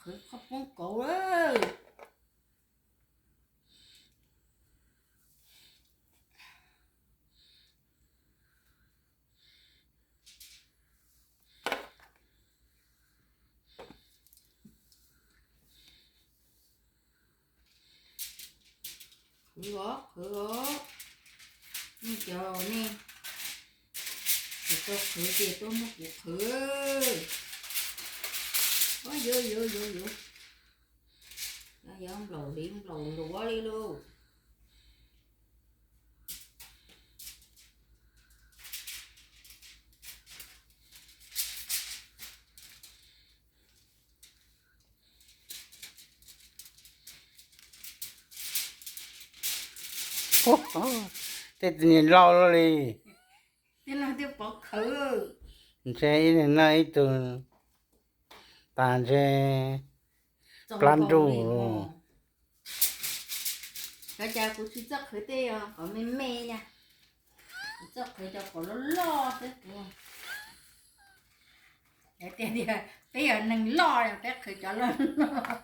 Qhwv qhov poob kauv lawm. Qhwv os, qhwv os. Nej cov nej tsis tau qhwv ces tuaj muab kuv qhwv. Ua yuav yuav yuav yuav. Yog nplaum li nplaum luav li lauj. Tej niag loj loj li. Tej no thiaj pov khawv. Ntshe ib niag noj ib tug tas ntshe plab nruj. Cov cas kuv tsis txawj qhwv tej kom me me na. Kuv txawj qhwv cov kom loj loj xwb kuv. Tias tias peb yog neeg loj peb qhwv cov loj loj,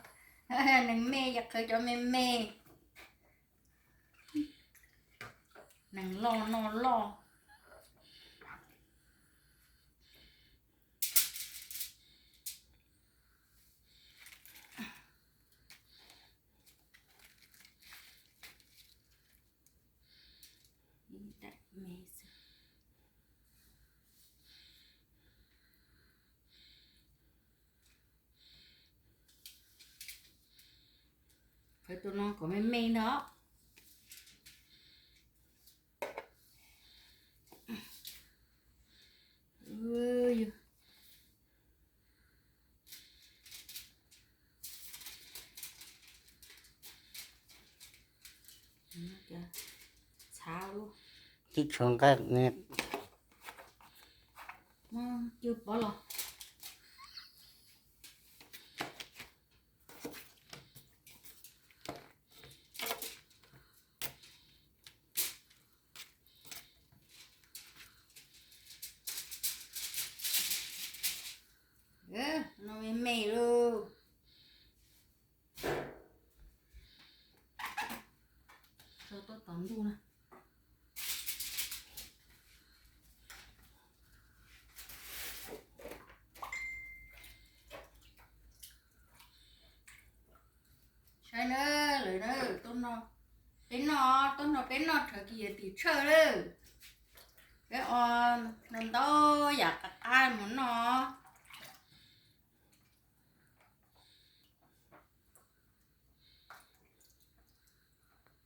neeg me yog qhwv cov me me. Neeg loj noj loj. Qhwv tus no kom me me no. Tib tshuav nqaij. Cw pov los. No me me lauj. Tso tuaj tom ntuj na. Saib na, lawm na, tuaj no, peb noj, tuaj no peb noj rhawv kis yuav tim tshawj lawm. Peb ua ntau ntau yam qab qab mus noj.